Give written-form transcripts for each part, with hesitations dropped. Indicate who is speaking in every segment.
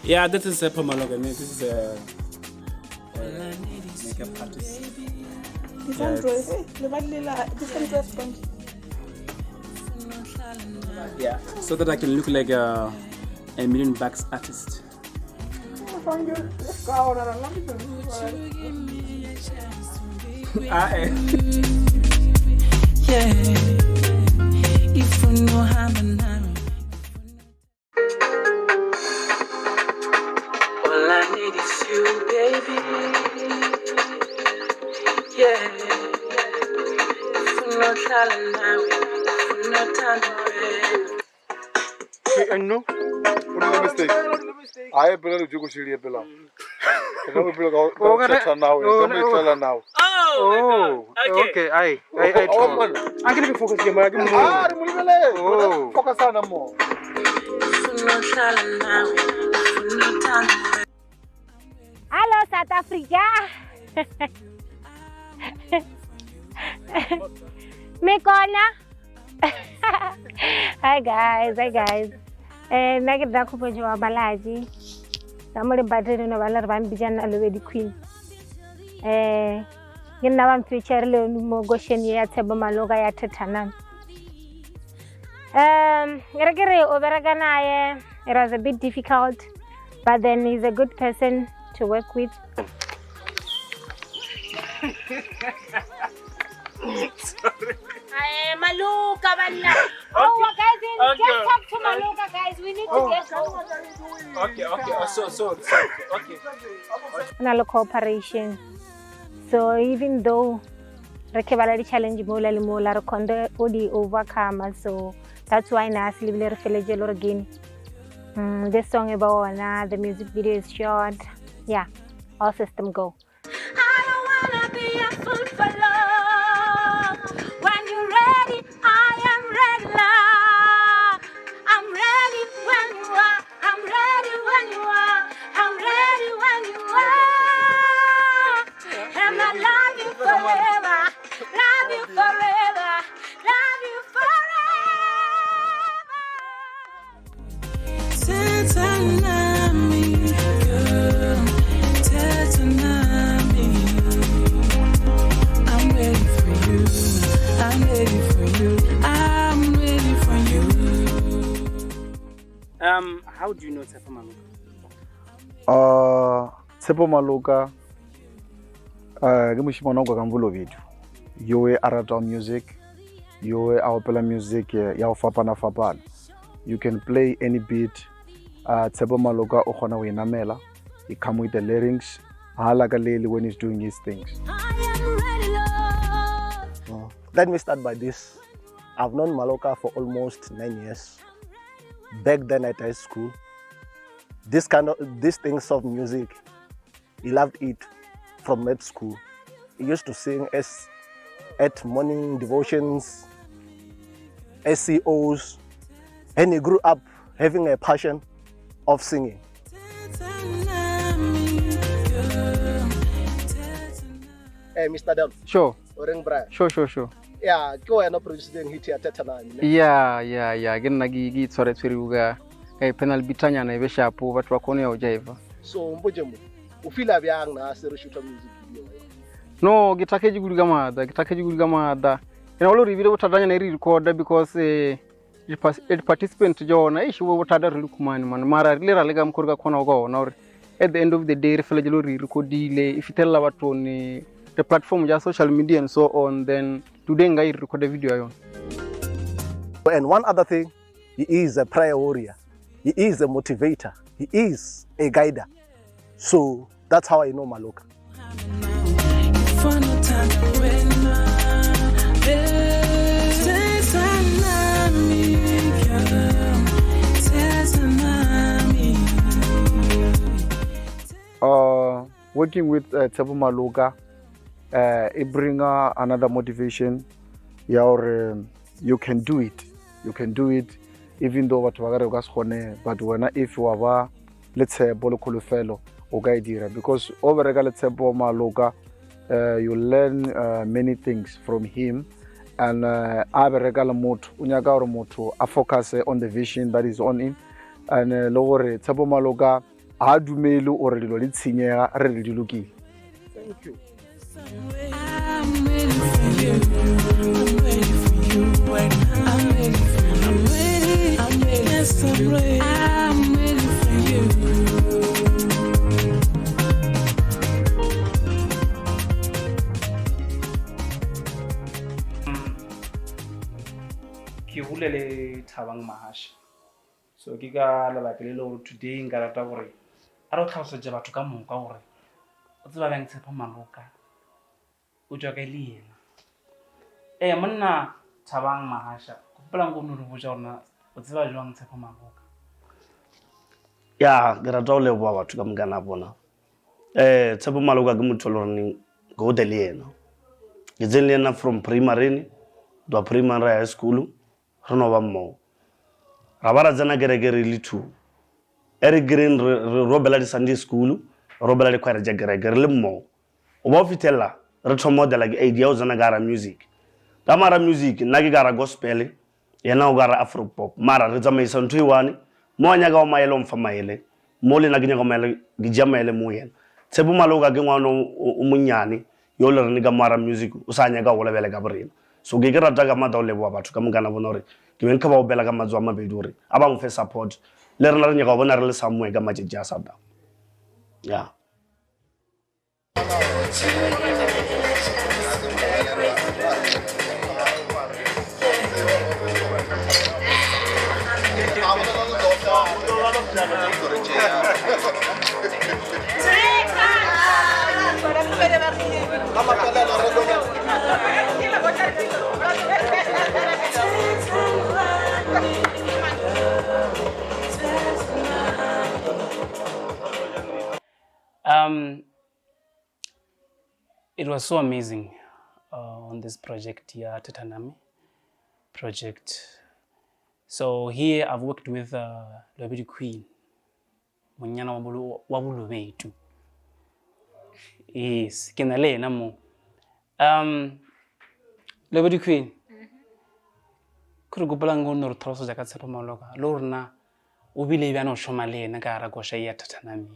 Speaker 1: Yeah, this is Tshepo Maloka. This is a, a makeup artist. Yeah, so that I can look like a, a million bucks artist. Ah, eh.
Speaker 2: Yeah. Ifuna uhamba nami. All I need is you, baby. Yeah. Ifuna uhlala nawe, ifuna uthando wena.
Speaker 3: No. O dirile mistake. Aye pela le joko shili pela. Ka mo pela ka ka tsa nawe, ka mo itlala nawe.
Speaker 1: Oh,
Speaker 4: Oh, okay. Ai, ai, ai.
Speaker 3: Oh, man.
Speaker 4: A ke re focus ke mara ke mo.
Speaker 3: Ah, re mo lebelele.
Speaker 4: Oh.
Speaker 3: Focus ana mo.
Speaker 2: Ifuna uhlala nawe, ifuna uthando wena.
Speaker 5: Hello, South Africa. Mikona. Hi guys, hi guys. Eh, nna ke nna Khopotso wa Malatji. Ka mo lebateng no ba le re ba mpitsa nna Lobedi Queen. Eh, ke nna ba mfeature le mo gosheni ya Tshepo Maloka ya Thethanang. Um, re ke re o bereka naye, it was a bit difficult, but then he's a good person to work with. Hey, Maluka, banna. Oh, guys,
Speaker 1: Okay.
Speaker 5: just talk to Maluka, guys. We need to get going.
Speaker 1: Okay, okay. Oh, so, okay.
Speaker 5: na le cooperation. So even though re ke bala di-challenge mola le mola re kgonne go di overcome so that's why na se lebile re feletse le gore gene this song e ba ona the music video is short yeah all system go
Speaker 2: I don't wanna be a fool for love. When you're ready, I am ready, love. I'm ready when you are. I'm ready when you are. I'm ready when you are. And I love you forever. Love you forever. Love you forever.
Speaker 6: Thetha nami, girl. Thetha nami. I'm ready for you. I'm ready for you. I'm ready for you.
Speaker 1: How do you know Tshepo Maloka?
Speaker 3: Tshepo Maloka ke mošemane wa kwa ka Bolobedu yo a ratang music yo a opela music ya go fapana-fapana you can play any beat Tshepo Maloka o kgona go e namela he come with the lyrics hala ka lele when he's doing his things
Speaker 2: I am ready, love.
Speaker 7: Let me start by this. I've known Maloka for almost 9 years. Back then at high school, this kind of these things of music, he loved it from med school. He used to sing as at morning devotions, SCOs, and he grew up having a passion of singing.
Speaker 6: Thetha nami, girl. Thetha nami.
Speaker 7: Hey, Mr. Del,
Speaker 4: Sure,
Speaker 7: o reng Brian?
Speaker 4: sure.
Speaker 7: Yeah, ke wena producing hit ya Thetha Nami, ne?
Speaker 4: Yeah, ke nna ke ke tshware tshwere ka ka e penal bitanyana e be sharp batho ba kgone ya go jive.
Speaker 7: So mpotse mo, o feela bjang na se re shoota music video? eh?
Speaker 4: No, ke thakgetše kudu ka maatla, ke thakgetše kudu ka maatla. Ke na le gore ebile bothatanyana e re recorda because eh di participant tšona eish bo bothata re le khumane man mara re ile ra leka mokgwa re ka kgona go ka ona gore at the end of the day re feletse le gore re recordile e fithelela bathong the platform ja social media and so on then today nka e recorda video ya yona
Speaker 7: And one other thing, he is a prayer warrior. He is a motivator. He is a guider. So that's how I know Maloka.
Speaker 6: Ifuna uthando wena. Thetha nami, girl. Thetha nami.
Speaker 3: Working with Tshepo Maloka it bring another motivation ya gore you can do it you can do it even though batho ba ka re o ka se kgone but wena if wa ba le tshepo le kholofelo o ka e dira because o bereka le Tshepo Maloka you learn many things from him and a bereka le motho o nyaka gore motho a focus on the vision that is on him and le gore Tshepo Maloka Ga a dumele gore dilo di tshenyega re re di lokile.
Speaker 1: Thank you. Ke hole le Thabang Mahashe. So ke ka lebaka le le gore today nka rata gore a re o tlhalosetše batho ka moka gore o tseba bjang Tshepo Maloka, o tšwa kae le yena. Ee monna Thabang Mahasha, ke gopola nko o no re botša gore na o tseba jwang Tshepo Maloka.
Speaker 8: Ya, ke rata go leboga batho ka moka na bona. Um Tshepo Maloka ke motho e le goreng ke gode le yena. Ke tsene le yena from primary, go tloga primary high school. Re no ba mmogo. Ra ba ra tsena kereke re le two. E re kereng re re robela di-Sunday school, re robela dikhwaere tša kereke re le mmogo. O ba o fithelela re thoma go dela ke idea ya go tsena ka gara music. Ka mara music nna ke ka gara gospel, yena o ka gara afro pop. Mara re tsamaisa ntho e one, mo a nyakago maele o mfa maele, mo le nna ke nyakago maele ke tšea maele mo yena. Tshepo Maloka ke ngwana o monnyane yo le rene ka mo gara music o sa nyaka go gola bjale ka borena. So ke ke rata ka maatla go leboga batho ka mokana bona gore ke be nka ba opela ka matsogo a mabedi gore a ba mfe support le rena re nyaka go bona re le somewhere ka matšatši a sa tlago. Yeah.
Speaker 1: Um, it was so amazing uh, on this project here, Tatanami project. So here I've worked with uh, Lobidi Queen. Monyana wa Bolobedu. Yes, ke na le yena mo. Um, Lobedi Queen, ke re gopolang go no re tlhalosetša ka Tshepo Maloka le gore na o bile bjana o šoma le yena ka gara koša ya Thathanami.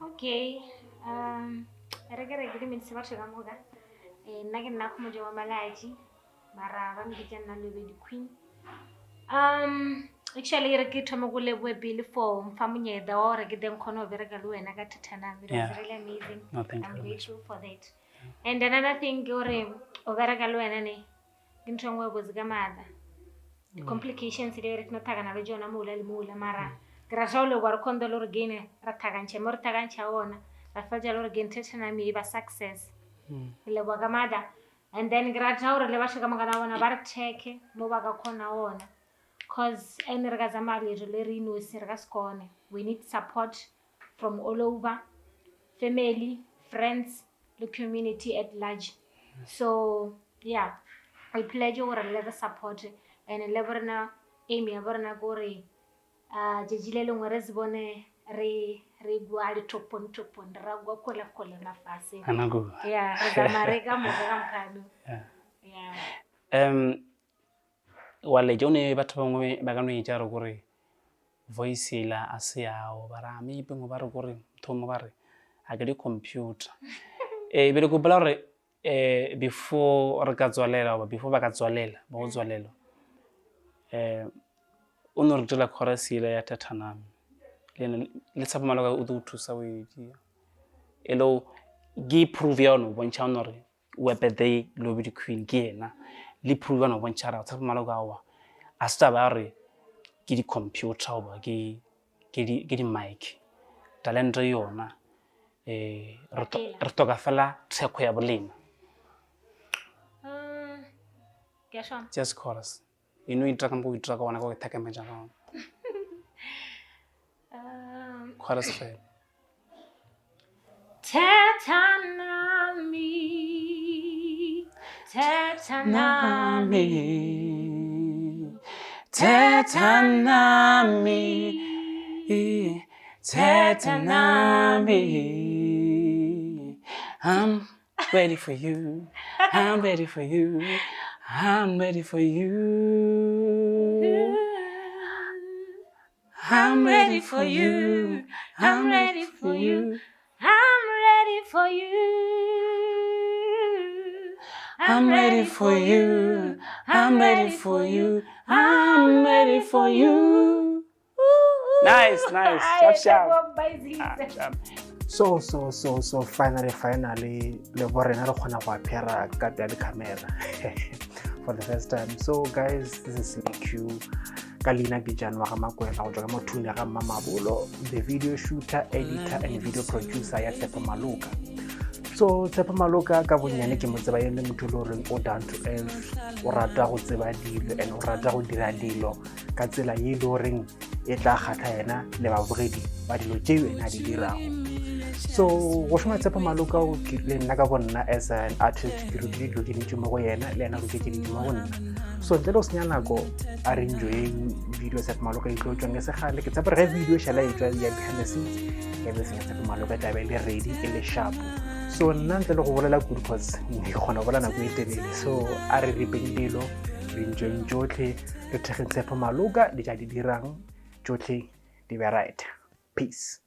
Speaker 5: Okay, um, re ke re ke dumedise batho ka moka. Eh, nna ke nna Khomotjo wa Malatji. Mara ba mpitša nna Lobedi Queen. Um, actually re ke thome go leboe pele for mfa monyetla wa gore ke teng kgone go bereka le wena ka Thathanami. It was
Speaker 1: Yeah.
Speaker 5: really amazing.
Speaker 1: No, thank you
Speaker 5: I'm
Speaker 1: very much.
Speaker 5: grateful for that. And another thing ke gore o bereka le wena ne ke ntho e nngwe e botse ka maatla. Di-complications di re tlo thakana le tšona mola le mola mara ke rata go leboga re kgonne le gore gain ra thakantšha mo re thakantšha ona ra fetša le gore gain Thathanami e ba success. Ke leboga ka maatla And then ke rata gore le batho ka moka na bona ba re check-e mo ba ka kgona gona cause ene re ka tsamaya leeto le re inosi re ka se kgone. We need support from all over, family, friends le community at large. So yeah, we pledge gore le re support and le bo rena aim ya bo rena ke gore A tšatši le lengwe re se bone re re bua lethopong thopong re ra kwa kgole kgole mafaseng.
Speaker 1: Ana go.
Speaker 5: Ya, re tsamaya re ka moka ka mokgano.
Speaker 1: Yeah.
Speaker 5: Ya.
Speaker 1: Um wa letša o ne batho ba bangwe ba ka no etša re kore voice ela a se yao ba ra maybe ngwe ba re kore motho mongwe ba re a ke di-computer. Eh be le gopola gore eh before re ka tswalela goba before ba ka tswalela ba go tswalelwa eh o no re direla chorus yela ya Thathanami le ena le Tshepo Maloka o tlo go thusa o e dira e le ke proof ya yone o bontšha gore Wepete Lobidi Queen ke yena le proof ya yone o bontšha gore Tshepo Maloka aowa a se taba ya gore ke di-computer goba ke ke di-mic talente yona um re hloka fela thekgo ya bolena. Just chorus. E no itira ka mokgwa o itira ka gona ka go ithakametša ka gona. Chorus fela.
Speaker 2: Thetha nami, thetha nami,
Speaker 1: thetha nami, thetha nami. I'm ready for you, I'm ready for you, I'm ready for you.
Speaker 2: I'm ready for you. I'm ready for you. I'm ready for you.
Speaker 1: I'm ready for you. I'm ready for you. I'm ready for you. Nice, nice. Sharp, sharp. Ah, sharp.
Speaker 9: So so so so finally finally le bo rena re kgona go appeara ka pela di-camera for the first time. So guys, this is Q ka leina ke Jan wa ga Makwela go tswa ka mothung ya ga Mmamabolo, the video shooter, editor and video producer ya Tshepo Maloka. So Tshepo Maloka ka bonnyane ke mo tseba e le motho e le goreng o down to earth, o rata go tseba dilo and o rata go dira dilo ka tsela ye e le goreng e tla kgatlha yena le babogedi ba dilo tšeo ena a di dirago. So go šoma Tshepo Maloka le nna ka bonna as an artist ke rutile dilo tše dintši mo go yena, le yena rutile tše dintši mo go nna. So ntle le go senya nako, a re enjoyeng video ya Tshepo Maloka e tlo tšwang e segale. Ke tshepa gore ge video e šala e tšwa ya behind the scenes, everything ya Tshepo Maloka e tla be e le ready, e le sharp. So nna ntle le go bolela kudu, cause ke kgona go bolela nako e telele, so a re ripeng dilo, re enjoyeng tšohle, re thekgeng Tshepo Maloka le tša di dirang tšohle di be right. Peace.